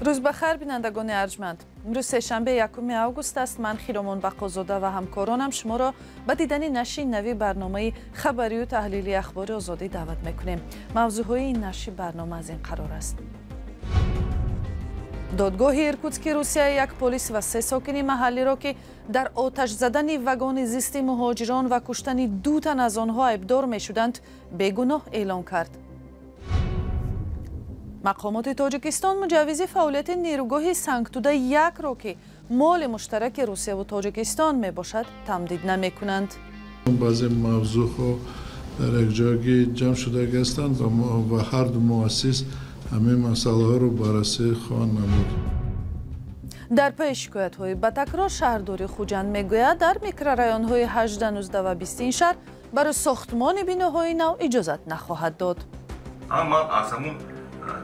Рӯз ба хайр, бинандагони арҷманд. Имрӯз сешанбе 1 август аст. Ман Хиромон Бақозода ва ҳамкоронам шуморо ба дидани нашри нави барномаи хабарию таҳлили Ахбори Озодӣ даъват мекунем. Мавзӯъҳои ин нашри барнома аз ин қарор аст. Додгоҳи Иркутски Русия як полис ва се сокини маҳаллиро, ки дар оташ задани вагони зисти муҳоҷирон ва куштани ду тан аз онҳо айбдор мешуданд, бегуноҳ эълон кард. Мақомоти Тоҷикистон муҷаввизи фаъолияти нерӯгоҳи Сангтуда 1-ро, ки моли муштараки Русияву Тоҷикистон мебошад, тамдид намекунанд. Баъзе мавзӯъҳо дар якҷоягӣ ҷамъ шудагӣ ҳастанд ва ҳар ду муассис ҳамин масъалаҳоро баррасӣ хоҳанд намуд. Дар пайи шикоятҳои ба такрор шаҳрдори Хуҷанд мегӯяд, дар микрорайонҳои 18, 19 ва 20 ин шаҳр барои сохтмони биноҳои нав иҷозат нахоҳад дод. Ман аз ҳамун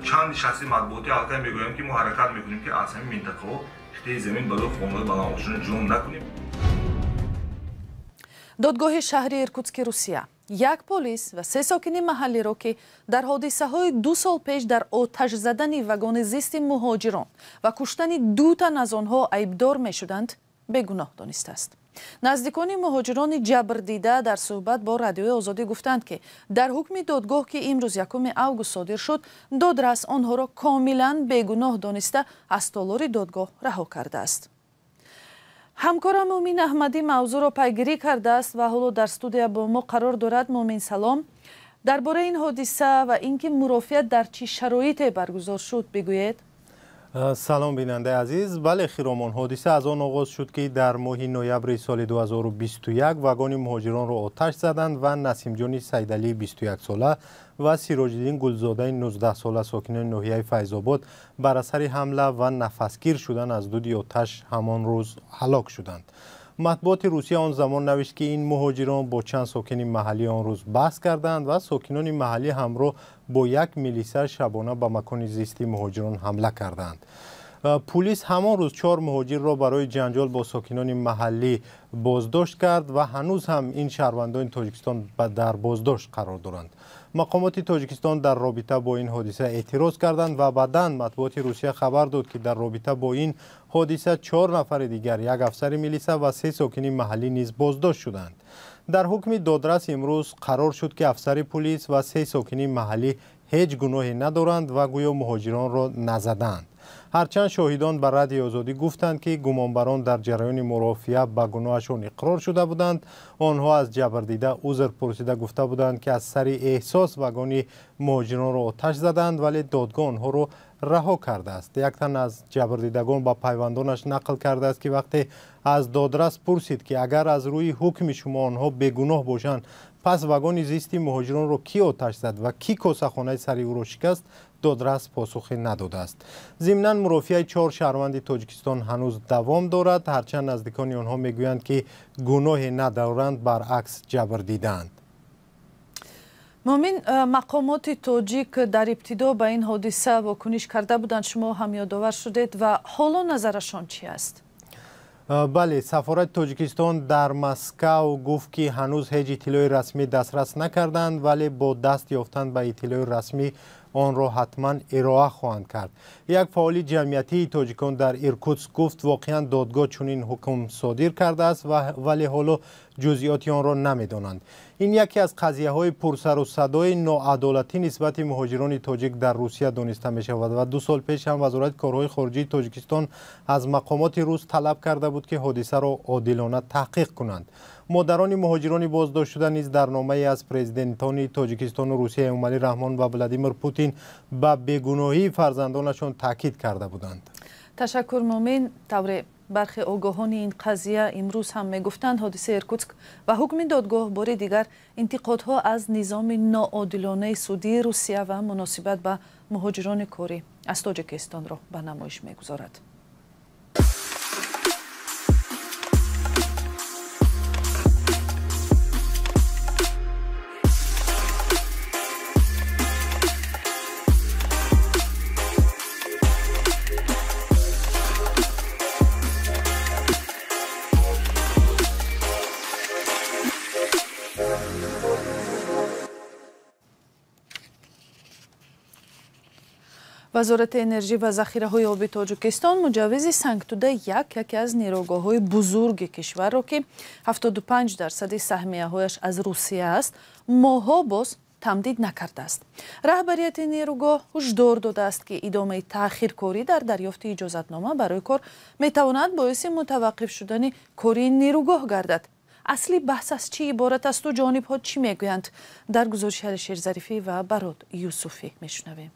чанд нишасти матбуотӣ аллакай мегӯям, ки мо ҳаракат мекунем, ки аз ҳамин минтақаҳо қитъаи замин барои хонаҳои баландошёна ҷон накунем. Додгоҳи шаҳри Иркутски Русия як полис ва се сокини маҳаллиро, ки дар ҳодисаҳои 2 сол пеш дар оташ задани вагони зисти муҳоҷирон ва куштани ду тан аз онҳо айбдор мешуданд, бегуноҳ донистааст. Наздикони муҳоҷирони ҷабрдида дар суҳбат бо Радиои Озодӣ гуфтанд, ки дар ҳукми додгоҳ, ки имрӯз 1 август содир шуд, додрас онҳоро комилан бегуноҳ дониста аз толори додгоҳ раҳо кардааст. Ҳамкорам Мумин Аҳмадӣ мавзӯъро пайгирӣ кардааст ва ҳоло дар студия бо мо қарор дорад. Мумин, салом. Дар бораи ин ҳодиса ва ин ки мурофиа дар чӣ шароите баргузор шуд бигӯед. Салом, бинандаи азиз. Бале, Хиромон, ҳодиса аз он оғоз шуд, ки дар моҳи ноябри соли 2021 вагони муҳоҷиронро оташ заданд ва Насимҷони Сайдалии 21-сола ва Сироҷиддин Гулзодаи 19-сола сокинони ноҳияи Файзобод бар асари ҳамла ва нафасгир шудан аз дуди оташ ҳамон рӯз ҳалок шуданд. Матбуоти Русия он замон навишт, ки ин муҳоҷирон бо чанд сокини маҳаллӣ он рӯз баҳс карданд ва сокинони маҳаллӣ ҳамроҳ бо як милиса шабона ба макони зисти муҳоҷирон ҳамла карданд. Пулис ҳамон рӯз 4 муҳоҷирро барои ҷанҷол бо сокинони маҳаллӣ боздошт кард ва ҳанӯз ҳам ин шаҳрвандони Тоҷикистон дар боздошт қарор доранд. Мақомоти Тоҷикистон дар робита бо ин ҳодиса эътироз карданд ва баъдан матбуоти Русия хабар дод, ки дар робита бо ин ҳодиса 4 нафари дигар, як афсари милиса ва 3 сокини маҳаллӣ низ боздошт шуданд. Дар ҳукми додрас имрӯз қарор шуд, ки афсари пулис ва 3 сокини маҳаллӣ ҳеҷ гуноҳе надоранд ва гӯё муҳоҷиронро назаданд. Ҳарчанд шоҳидон ба Радиои Озодӣ гуфтанд, ки гумонбарон дар ҷараёни мурофиа ба гуноҳашон иқрор шуда буданд, онҳо аз ҷабрдида узр пурсида гуфта буданд, ки аз сари эҳсос вагони муҳоҷиронро оташ заданд, вале додгоҳ онҳоро раҳо кардааст. Як тан аз ҷабрдидагон ба пайвандонаш нақл кардааст, ки вақте аз додрас пурсид, ки агар аз рӯи ҳукми шумо онҳо бегуноҳ бошанд, пас вагони зисти муҳоҷиронро кӣ оташ зад ва кӣ косахонаи сари ӯро шикаст, додрас посухе надодааст. Зимнан мурофиаи 4 шаҳрванди Тоҷикистон ҳанӯз давом дорад, ҳарчанд наздикони онҳо мегӯянд, ки гуноҳе надоранд, баръакс ҷабр дидаанд. Мумин, мақомоти тоҷик дар ибтидо ба ин ҳодиса вокуниш карда буданд, шумо ҳам ёдовар шудед, ва ҳоло назарашон чӣ аст? Бале, сафорати Тоҷикистон дар Москав гуфт, ки ҳанӯз ҳеҷ иттилои расмӣ дастрас накарданд, вале бо даст ёфтан ба иттилои расмӣ онро ҳатман ироа хоҳанд кард. Як фаъоли ҷамъиятии тоҷикон дар Иркутск гуфт, воқеан додгоҳ чунин ҳукм содир кардааст, вале ҳоло ҷузъиёти онро намедонанд. Ин яке аз қазияҳои пурсару садои ноадолатӣ нисбати муҳоҷирони тоҷик дар Русия дониста мешавад ва 2 сол пеш ҳам Вазорати корҳои хориҷии Тоҷикистон аз мақомоти рус талаб карда буд, ки ҳодисаро одилона таҳқиқ кунанд. Модарони муҳоҷирони боздоштшуда низ дар номае аз президентони Тоҷикистону Русия Эмомалӣ Раҳмон ва Владимир Путин ба бегуноҳии фарзандонашон таъкид карда буданд. Ташаккур, Мумин. Тавре бархе огоҳони ин қазия имрӯз ҳам мегуфтанд, ҳодисаи Иркутск ва ҳукми додгоҳ бори дигар интиқодҳо аз низоми ноодилонаи судии Русия ва муносибат ба муҳоҷирони корӣ аз Тоҷикистонро ба намоиш мегузорад. Вазорати энержӣ ва захираҳои оби Тоҷикистон муҷаввизи Сангтуда 1, яке аз нерӯгоҳҳои бузурги кишварро, ки 75% саҳмияҳояш аз Русия аст, моҳҳо боз тамдид накардааст. Раҳбарияти нерӯгоҳ ҳушдор додааст, ки идомаи таъхиркорӣ дар дарёфти иҷозатнома барои кор метавонад боиси мутаваққиф шудани кори нерӯгоҳ гардад. Асли баҳс аз чӣ иборат асту ҷонибҳо чӣ мегӯянд? Дар гузориши Алишер Зарифӣ ва Барод Юсуфӣ мешунавем.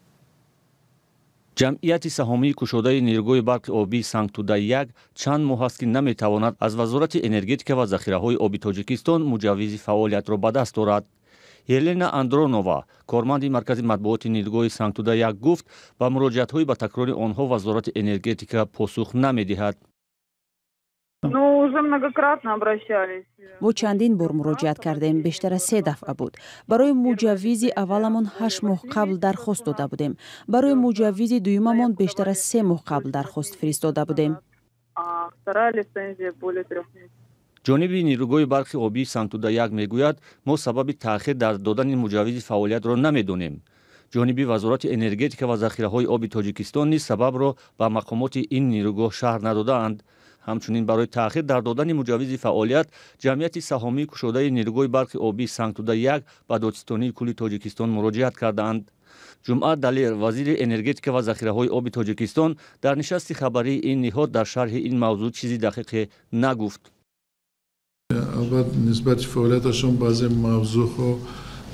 Ҷамъияти саҳомии кушодаи нерӯгоҳи барқи обии Сангтуда 1 чанд моҳ аст, ки наметавонад аз Вазорати энергетика ва захираҳои оби Тоҷикистон муҷаввизи фаъолиятро ба даст орад. Елена Андронова, корманди маркази матбуоти нерӯгоҳи Сангтуда 1, гуфт, ба муроҷиатҳои ба такрори онҳо Вазорати энергетика посух намедиҳад. Мо чандин бор муроҷиат кардем, бештар аз 3 дафъа буд. Барои муҷаввизи авваламон 8 моҳ қабл дархост дода будем. Барои муҷаввизи дуюмамон бештар аз 3 моҳ қабл дархост фиристода будем. Ҷониби нерӯгоҳи барқи обии Сангтуда 1 мегӯяд, мо сабаби таъхир дар додани муҷаввизи фаъолиятро намедонем. Ҷониби Вазорати энергетика ва захираҳои оби Тоҷикистон низ сабабро ба мақомоти ин нерӯгоҳ шарҳ надодаанд. Ҳамчунин барои таъхир дар додани муҷаввизи фаъолият ҷамъияти саҳомии кушодаи нерӯгоҳи барқи обии Сангтуда 1 ба Додситонии кулли Тоҷикистон муроҷиат кардаанд. Ҷумъа Далер, вазири энергетика ва захираҳои оби Тоҷикистон, дар нишасти хабарии ин ниҳод дар шарҳи ин мавзӯъ чизи дақиқе нагуфт. Албатта, нисбати фаъолияташон баъзе мавзӯъҳо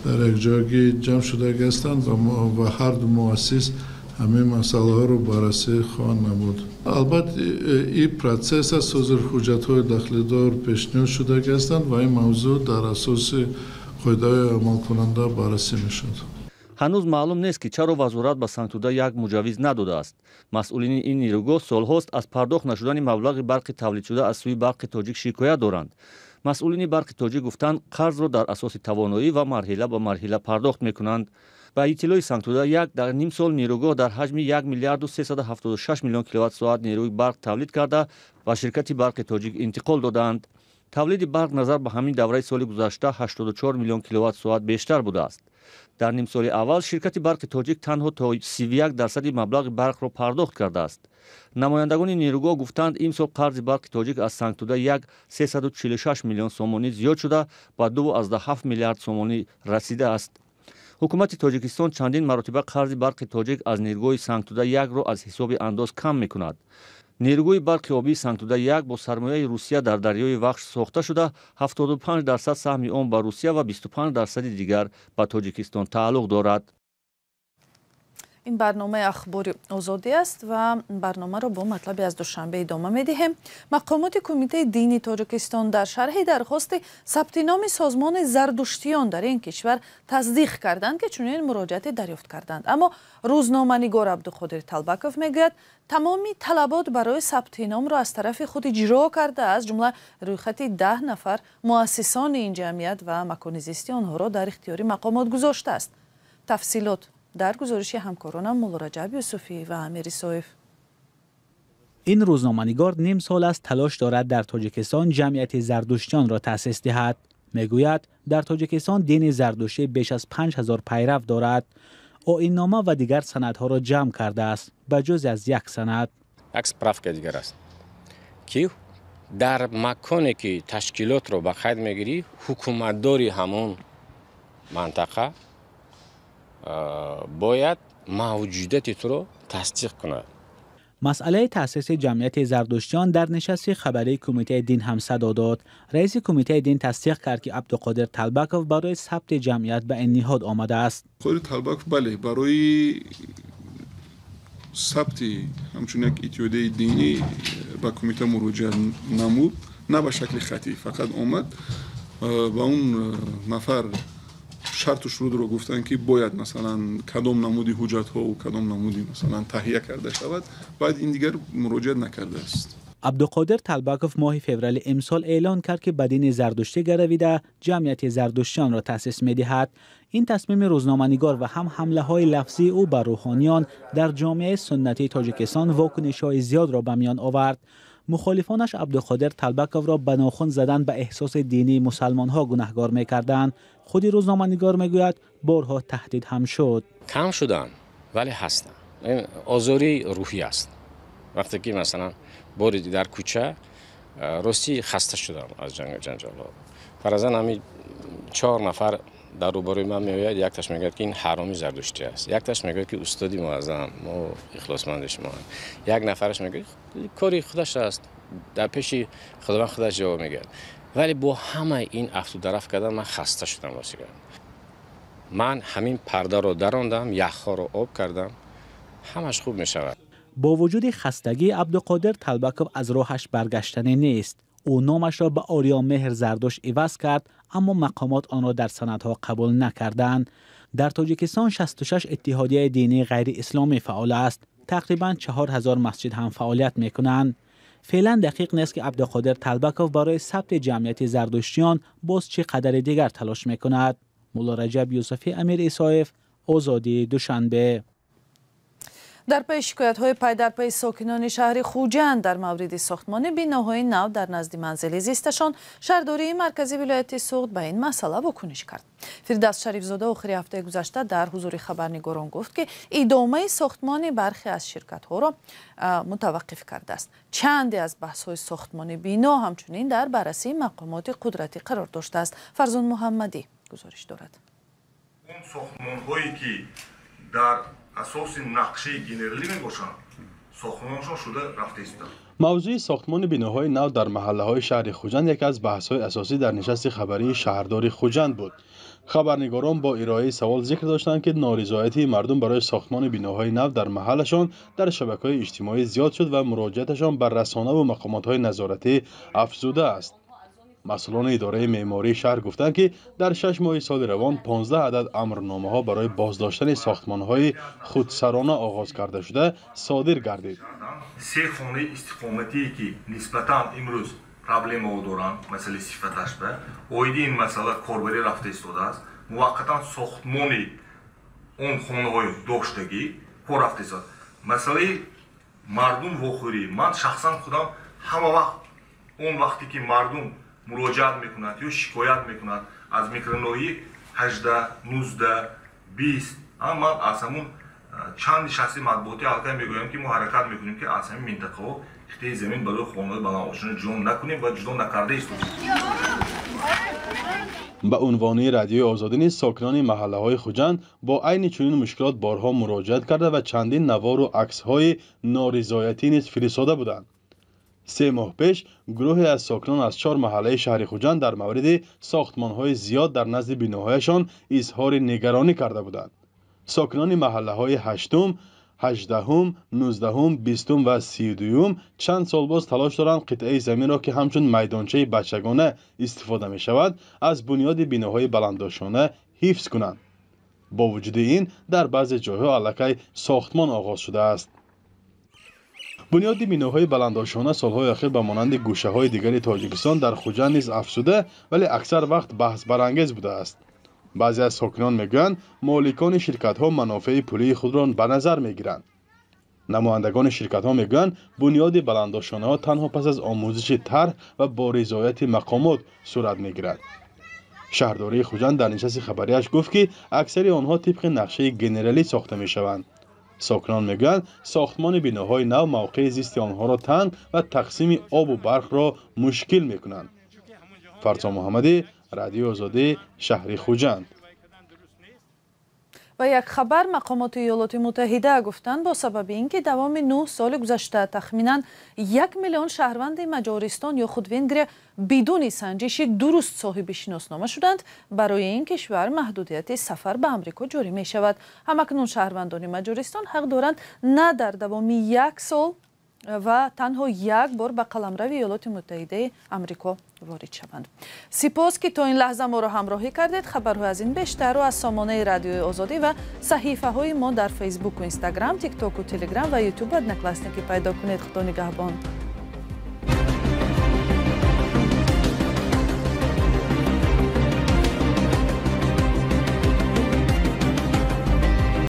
дар якҷоягӣ ҷамъ шудагӣ ҳастанд ва ҳар ду муассис ҳамин масъалаҳоро баррасӣ хоҳанд намуд. Албатта, ин процесс аст, ҳозир ҳуҷҷатҳои дахлидор пешниҳод шудагӣ ҳастанд ва ин мавзӯъ дар асоси қоидаҳои амалкунанда баррасӣ мешавад. Ҳанӯз маълум нест, ки чаро вазорат ба Сангтуда 1 муҷаввиз надодааст. Масъулини ин нерӯгоҳ солҳост аз пардохт нашудани маблағи барқи тавлидшуда аз сӯи Барқи Тоҷик шикоят доранд. Масъулини Барқи Тоҷик гуфтанд, қарзро дар асоси тавоноӣ ва марҳила ба марҳила пардохт мекунанд. Ба иттилои Сангтуда 1 дар ним сол нерӯгоҳ дар ҳаҷми 1 миллиарду 376 миллион киловатт-соат нерӯи барқ тавлид карда ба ширкати Барқи Тоҷик интиқол додаанд. Тавлиди барқ назар ба ҳамин давраи соли гузашта 84 миллион киловатт-соат бештар будааст. Дар нимсоли аввал ширкати Барқи Тоҷик танҳо то 31% маблағи барқро пардохт кардааст. Намояндагони нерӯгоҳ гуфтанд, имсол қарзи Барқи Тоҷик аз Сангтуда 1 346 миллион сомонӣ зиёд шуда ба 2,7 миллиард сомонӣ расидааст. Ҳукумати Тоҷикистон чандин маротиба қарзи Барқи Тоҷик аз нерӯгоҳи Сангтуда 1-ро аз ҳисоби андоз кам мекунад. Нерӯгоҳи барқи обии Сангтуда 1 бо сармояи Русия дар дарёи Вахш сохта шуда, 75% саҳми он ба Русия ва 25% дигар ба Тоҷикистон тааллуқ дорад. Ин барномаи Ахбори Озодӣ аст ва барномаро бо матлаби аз Душанбе идома медиҳем. Мақомоти Кумитаи дини Тоҷикистон дар шарҳи дархости сабти номи созмони зардуштиён дар ин кишвар тасдиқ карданд, ки чунин муроҷиате дарёфт карданд. Аммо рӯзноманигор Абдуқодир Талбаков мегӯяд, тамоми талабот барои сабти номро аз тарафи худ иҷро карда, аз ҷумла рӯйхати 10 нафар муассисони ин ҷамъият ва макони зисти онҳоро дар ихтиёри мақомот гузоштааст. Тафсилот дар гузориши ҳамкоронам Муллораҷаб Юсуфӣ ва Амир Исоев. Ин рӯзноманигор ним сол аст талош дорад дар Тоҷикистон ҷамъияти зардуштиёнро таъсис диҳад. Мегӯяд, дар Тоҷикистон дини зардуштӣ беш аз 5000 пайрав дорад. Оиннома ва дигар санадҳоро ҷамъ кардааст, ба ҷуз аз як санад. Як справка дигар аст, ки дар маконе ки ташкилотро ба қайд мегирӣ, ҳукуматдори ҳамон мантақа бояд мавҷудияти туро тасдиқ кунад. Масъалаи таъсиси ҷамъияти зардуштиён дар нишасти хабарии Кумитаи дин ҳам садо дод. Раиси Кумитаи дин тасдиқ кард, ки Абдуқодир Талбаков барои сабти ҷамъият ба ин ниҳод омадааст. Қодир Талбаков бале, барои сабти ҳамчун як иттиҳодияи динӣ ба кумита муроҷиат намуд, на ба шакли хатӣ, фақат омад ба он нафар шарту шурутро гуфтанд, ки бояд масалан кадом намуди ҳуҷҷатҳо кадом намуди масалан таҳия карда шавад. Баъд ин дигар муроҷиат накардааст. Абдуқодир Талбаков моҳи феврали имсол эълон кард, ки ба дини зардуштӣ гаравида ҷамъияти зардуштиёнро таъсис медиҳад. Ин тасмими рӯзноманигор ва ҳам ҳамлаҳои лафзии ӯ ба рӯҳониён дар ҷомеаи суннатии Тоҷикистон вокунишҳои зиёдро ба миён овард. Мухолифонаш Абдуқодир Талбаковро ба нохун задан ба эҳсоси динии мусалмонҳо гунаҳгор мекарданд. Худи рӯзноманигор мегӯяд, борҳо таҳдид ҳам шуд. Кам шуданд, вале ҳастанд. Озори рӯҳӣ аст. Вақте ки масалан бори дар кӯча ростӣ хаста шудам аз ҷангу ҷанҷолҳо. Фарзан ҳамин 4 нафар дар рӯбарӯи ман меояд, якташ мегӯяд, ки ин ҳароми зардуштӣ аст, якташ мегӯяд, ки устоди муаззам, мо ихлосманди шумо, як нафараш мегӯяд, кори худаш аст, дар пеши худованд худаш ҷавоб мегӯяд. Вале бо ҳамаи ин афту дараф кардан ман хаста шудам. Ростӣ ман ҳамин пардаро дарондам, яхҳоро об кардам, ҳамаш хуб мешавад. Бо вуҷуди хастагӣ Абдуқодир Талбаков аз роҳаш баргаштанӣ нест. Ӯ номашро ба Ориёмеҳр Зардушт иваз кард, аммо мақомот онро дар санадҳо қабул накарданд. Дар Тоҷикистон 66 иттиҳодияи динии ғайриисломӣ фаъол аст. Тақрибан 4000 масҷид ҳам фаъолият мекунанд. Феълан дақиқ нест, ки Абдуқодир Талбаков барои сабти ҷамъияти зардуштиён боз чӣ қадари дигар талош мекунад. Мулло Раҷаб Юсуфӣ, Амир Исоев, Озодӣ, Душанбе. Дар паи шикоятҳои пайдарпайи сокинони шаҳри Хуҷанд дар мавриди сохтмони биноҳои нав дар назди манзили зисташон, шаҳрдории маркази вилояти Суғд ба ин масъала вокуниш кард. Фирдавс Шарифзода охири ҳафтаи гузашта дар ҳузури хабарнигорон гуфт, ки идомаи сохтмони бархе аз ширкатҳоро мутаваққиф кардааст. Чанде аз баҳсҳои сохтмони бино ҳамчунин дар баррасии мақомоти қудратӣ қарор доштааст. Фарзон Муҳаммадӣ гузориш дорад. Он сохтмонҳое ки дар асоси нақшаи генералӣ мебошанд, сохтмоншон шуда рафта истанд. Мавзӯи сохтмони биноҳои нав дар маҳаллаҳои шаҳри Хуҷанд яке аз баҳсҳои асосӣ дар нишасти хабарии шаҳрдори Хуҷанд буд. Хабарнигорон бо ироаи савол зикр доштанд, ки норизоятии мардум барои сохтмони биноҳои нав дар маҳаллашон дар шабакаҳои иҷтимоӣ зиёд шуд ва муроҷиаташон ба расонаву мақомотҳои назоратӣ афзудааст. Масъулони идораи меъмории шаҳр гуфтанд, ки дар 6 моҳи соли равон 15 адад амрномаҳо барои боздоштани сохтмонҳои худсарона оғоз карда шуда содир гардид. 3 хонаи истиқоматие ки нисбатан имрӯз проблемаҳо доранд, масъалаи сифаташ ба оиди ин масъала корбарӣ рафта истодааст. Муваққатан сохтмони он хонаҳои доштагӣ кор рафта истодааст. Масъалаи мардум вохӯрӣ, ман шахсан худам ҳама вақт он вақте ки мардум муроҷиат мекунад ё шикоят мекунад аз микроноҳии 18, 19, 20, ман аз ҳамун чанд нишасти матбуотӣ аллакай мегӯям, ки мо ҳаракат мекунем, ки аз ҳамин минтақаҳо қитъаи замин барои хонаҳои баландошона ҷудо накунем ва ҷудо накарда истодем. Ба унвони Радиои Озодӣ низ сокинони маҳаллаҳои Хуҷанд бо айни чунин мушкилот борҳо муроҷиат карда ва чандин навору аксҳои норизоятӣ низ фиристода буданд. 3 моҳ пеш гурӯҳе аз сокинон аз 4 маҳаллаи шаҳри Хуҷанд дар мавриди сохтмонҳои зиёд дар назди биноҳояшон изҳори нигаронӣ карда буданд. Сокинони маҳаллаҳои 8-ум, 18-ум, 19-ум, 20-ум ва 32-ум чанд сол боз талош доранд қитъаи заминро, ки ҳамчун майдончаи бачагона истифода мешавад, аз бунёди биноҳои баландошона ҳифз кунанд. Бо вуҷуди ин дар баъзе ҷойҳо аллакай сохтмон оғоз шудааст. Бунёди биноҳои баландошона солҳои охир ба монанди гӯшаҳои дигари Тоҷикистон дар Хуҷанд низ афзуда, вале аксар вақт баҳсбарангез будааст. Баъзе аз сокинон мегӯянд, моликони ширкатҳо манофеи пулии худро ба назар мегиранд. Намояндагони ширкатҳо мегӯянд, бунёди баландошонаҳо танҳо пас аз омӯзиши тарҳ ва бо ризояти мақомот сурат мегирад. Шаҳрдории Хуҷанд дар нишасти хабарияш гуфт, ки аксари онҳо тибқи нақшаи генералӣ сохта мешаванд. Сокинон мегӯянд, сохтмони биноҳои нав мавқеи зисти онҳоро танг ва тақсими обу барқро мушкил мекунанд. Фарзон Муҳаммадӣ, Радиои Озодӣ, шаҳри Хуҷанд. Ва як хабар: мақомоти Иёлоти Муттаҳида гуфтанд, бо сабаби ин ки давоми 9 соли гузашта тахминан 1 миллион шаҳрванди Маҷористон ё худ Венгрия бидуни санҷиши дуруст соҳиби шиноснома шуданд, барои ин кишвар маҳдудияти сафар ба Амрико ҷорӣ мешавад. Ҳамакнун шаҳрвандони Маҷористон ҳақ доранд на дар давоми 1 сол ва танҳо як бор ба қаламрави Иёлоти Муттаҳидаи Амрико ворид шаванд. Сипос, ки то ин лаҳза моро ҳамроҳӣ кардед. Хабарҳои аз ин бештарро аз сомонаи Радиои Озодӣ ва саҳифаҳои мо дар Фейсбуку Инстаграм, Тиктоку, Телеграм ва Ютуб, Одноклассники пайдо кунед. Худо нигаҳбон.